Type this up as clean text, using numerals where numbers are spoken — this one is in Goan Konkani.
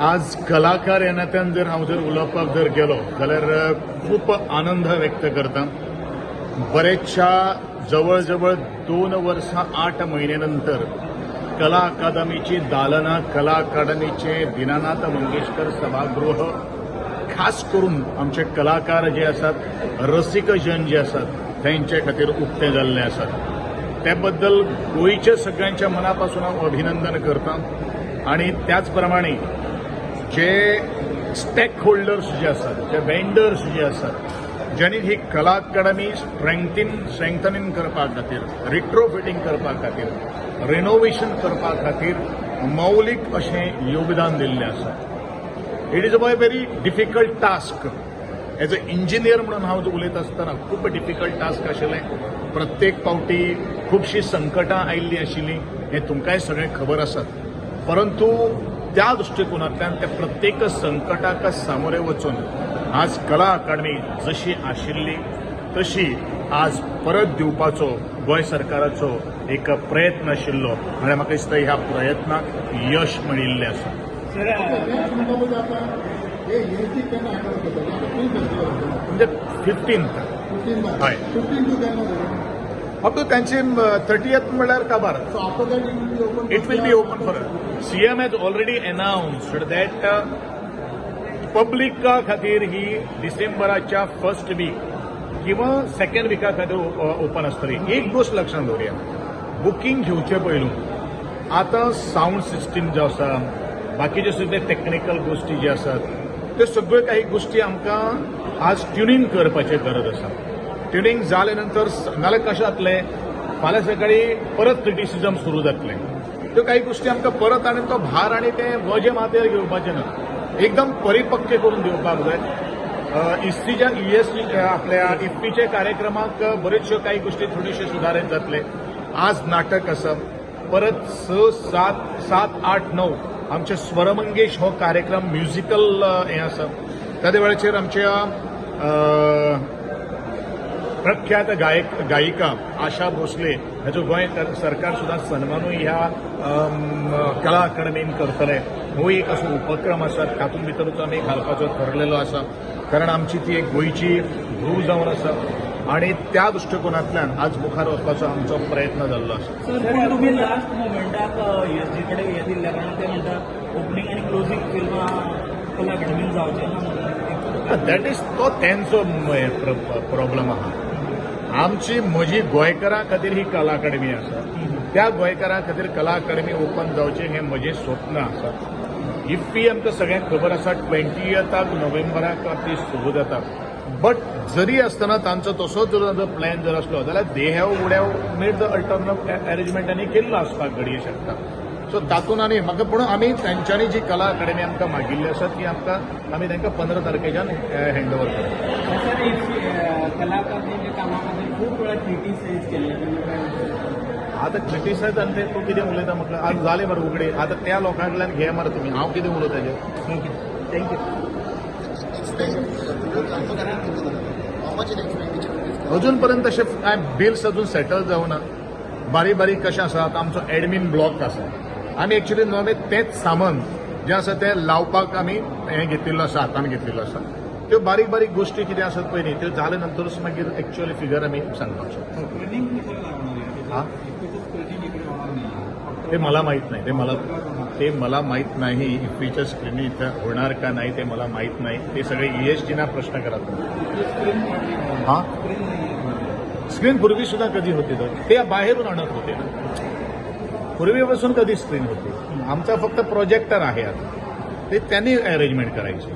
आज कलाकार ह्या नात्यान जर हांव जर उलोवपाक जर गेलो जाल्यार खूब आनंद व्यक्त करता. बरेचशा जवळ जवळ 2 वर्सां 8 म्हयने नंतर कला अकादमीची दालनां, कला अकादमीचे दिनानाथ मंगेशकर सभागृह, खास करून आमचे कलाकार जे आसात, रसिकजन जे आसात, तेंचे खातीर उक्ते जाल्ले आसात. त्या बद्दल गोंयच्या सगळ्यांच्या मना पासून हांव अभिनंदन करता. आणि त्याच प्रमाणे जे स्टेक होल्डर्स जे आसात, जे वेंडर्स जे आसात, ज्यांनी ही कला अकादमी स्ट्रेंथनिंग करपा खातीर, रिट्रोफिटींग करपा खातीर, रिनोव्हेशन करपा खातीर मौलीक अशें योगदान दिल्लें आसा. It is a very difficult task. As a engineer म्हणून हांव उलयत आसतना खूब डिफिकल्ट टास्क आशिल्लें. प्रत्येक पावटी खुबशीं संकटां आयिल्लीं आशिल्लीं, हें तुमकांय सगळें खबर आसात. परंतु त्या दृश्टिकोनांतल्यान त्या प्रत्येक संकटाक सामोरे वचून आज कला अकादमी जशी आशिल्ली तशी आज परत दिवपाचो गोंय सरकाराचो एक प्रयत्न आशिल्लो आनी म्हाका दिसता ह्या प्रयत्नाक यश मेळिल्लें आसा. सर. नेक्स्ट म्हणटा आता हे ईएसजी केन्ना हँडल करतले? आता खंय फेस्टिवल? म्हणजे 15th. 15? हय. 15 टू केन्ना तरी? अप टू त्यांची 30th म्हणल्यार काबार. So after that it will be open? It will be open for CM has already announced that पब्लिका खातीर ही डिसेंबराच्या फर्स्ट वीक किंवा सेकंड विका खातीर ओपन आसतली. एक गोश्ट लक्षात दवरुया, बुकींग घेवचे पयलू आतां सावंड सिस्टीम जो आसा, बाकीचे सुद्दां टेक्निकल गोश्टी जे आसात, त्यो सगळ्यो काही गोश्टी आमकां आज ट्युनिंग करपाची गरज आसा. ट्युनिंग जाले नंतर, नाल्यार कशें जातलें, फाल्यां सकाळी परत क्रिटिसिजम सुरू जातलें. त्यो काही गोश्टी आमकां परत आनी तो भार आनी तें वजें माथ्यार घेवपाचें ना. एकदम परिपक्व करून दिवपाक जाय. इफ्फीच्या ईएस आपल्या इफ्फीच्या कार्यक्रमाक बऱ्योचश्यो काही गोश्टी थोड्योश्यो सुदारणा जातले. आज नाटक आसा, परत स, सात, सात, आठ, णव आमचे स्वरमंगेश हो कार्यक्रम म्युझिकल हें आसा. त्या वेळाचेर आमच्या प्रख्यात गायक गायिका आशा भोसले हाचो गोंय सरकार सुद्दां सन्मानूय ह्या कला अकादमीन करतले. हो एक असो उपक्रम आसा, तातूंत भितरूच आमी घालपाचो ठरलेलो आसा, कारण आमची ती एक गोंयची भूव जावन आसा आणि त्या दृश्टिकोनांतल्यान आज मुखार वचपाचो आमचो प्रयत्न जाल्लो आसा. सर, पूण तुमी लास्ट मोमेंटाक ईएसजी कडेन हें दिल्ल्या कारणान ते म्हणटा ओपनींग आनी क्लोजींग फिल्मां कला अकादमीन जावचें ना म्हणून. That is तो तेंचो प्रॉब्लम आहा. आमची म्हजी गोंयकारां खातीर ही कला अकादमी आसा. त्या गोंयकारां खातीर कला अकादमी ओपन जावचें हें म्हजें स्वप्न आसा. इफ्फी आमकां सगळ्यांक खबर आसा, 20थाक नोव्हेंबराक ती सुरू जाता. बट जरी आसतना तांचो तसोच जर प्लॅन जर आसलो जाल्यार they have would have made the alternate arrangement आनी केल्लो आसपाक घडये शकता. सो तातूंत आनी म्हाका पूण आमी तेंच्यांनी जी कला अकादमी आमकां मागिल्ली आसा, ती आमकां आमी तांकां 15 तारखेच्यान हँड ओवर करता. सर, कला अकादमीच्या कामाबद्दल खूप वेळा क्रिटिसाइज केले. आता क्रिटिसायज आनी ते तूं कितें उलयता म्हटलं आज जालें मरे उगडे. आतां त्या लोकां कडल्यान घे मरे तुमी. हांव कितें उलोवं ताजेर? Okay, thank you. How much is expenditure? अजून पर्यंत तशें कांय बिल्स अजून सेटल जावना. बारीक बारीक कशें आसा, आतां आमचो एडमीन ब्लॉक आसा. आमी एक्चुली नवें तेंच सामान जें आसा तें लावपाक आमी हें घेतिल्लो आसा, हातान घेतिल्लो आसा. त्यो बारीक बारीक गोश्टी कितें आसात पळय न्ही, त्यो जाले नंतरूच मागीर एक्चुअली फिगर आमी सांगपाक शकता. स्क्रिनिंग कशाला लागणार आहे? हा? स्क्रिनिंग इकडे होणार नाही? ते मला माहीत नाही. ते मला माहीत नाही. इफ्फीच्या स्क्रीन इथं होणार का नाही ते मला माहीत नाही. ते सगळे ईएसजीना प्रश्न करा तुम्ही. स्क्रीन नाही? हा. स्क्रीन नाही. स्क्रीन पूर्वी सुद्धा कधी होती? तर ते बाहेरून आणत होते ना. पूर्वीपासून कधी स्क्रीन होती? आमचा फक्त प्रोजेक्टर आहे. आता ते त्यांनी अरेंजमेंट करायची.